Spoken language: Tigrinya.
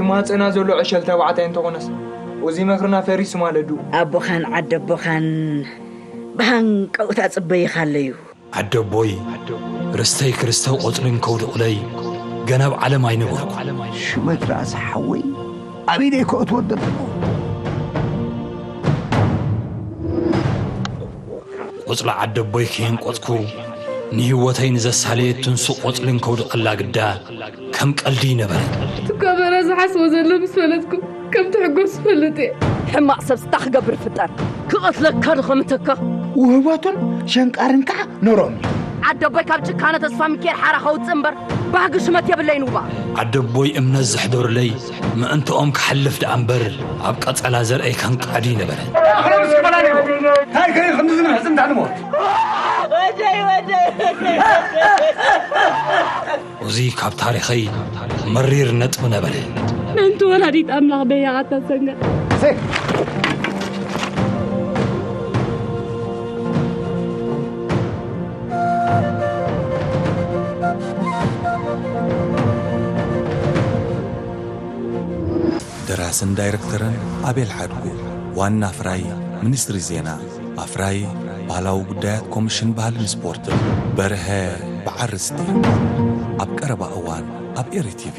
ማፀና ዘሎ ዕሸል ተባዕታይ እንተኾነስ፣ እዚ መኽርና ፈሪሱ ማለት ድዩ? ኣቦኻን ዓደቦኻን ብሃንቀውታ ጽበይኻ ኣለዩ። ዓደቦይ፣ ርስተይ ክርስተው ቆጽልን ከውድቕለይ፣ ገና ኣብ ዓለም ኣይነበርኩ። ሽመት ራእሲ ሓወይ፣ ኣበይ ደይ ከእትወ ደብሎ? ቆጽላ ዓደቦይ ከየንቆጽኩ፣ ንህይወተይ ንዘሳለየት ትንሱ ቆጽልን ከውድቐላ ግዳ፣ ከም ቀልዲ ይነበረ። ትካበረ ዝሓስቦ ዘሎ ምስ ፈለጥኩ፣ ከም ትሕጎስ ዝፈልጥ እየ። ሕማቕ ሰብ ስታ ክገብር ፍጠር። ክቐትለካ ዶ ከምተካ? ውህበቱን ሸንቃርን ከዓ ነሮም እዩ። ዓደቦይ ካብ ጭካነ ተስፋ ሚካኤል ሓራ ከውፅእ እምበር፣ ባህጊ ሽመት የብለይን ውባ። ዓደቦይ እምነት ዘሕደሩለይ፣ ምእንትኦም ክሓልፍ ደኣ እምበር፣ ኣብ ቀጸላ ዘርአይ ከንቃዲ ነበረ። ታሪኸይ ከምዚ ዝብል ሕፅምታ ንሞት። እዚ ካብ ታሪኸይ መሪር ነጥቢ ነበረ። ምእንቲ ወላዲት ኣምላኽ በያቓታ ሰንገ። ደራስን ዳይረክተርን ኣቤል ሓድጉ፣ ዋና ኣፍራይ ሚኒስትሪ ዜና፣ ኣፍራይ ባህላዊ ጉዳያት ኮሚሽን ባህልን ስፖርትን በርሀ በዓል ርስቲ። ኣብ ቀረባ እዋን ኣብ ኤሪ ቲቪ።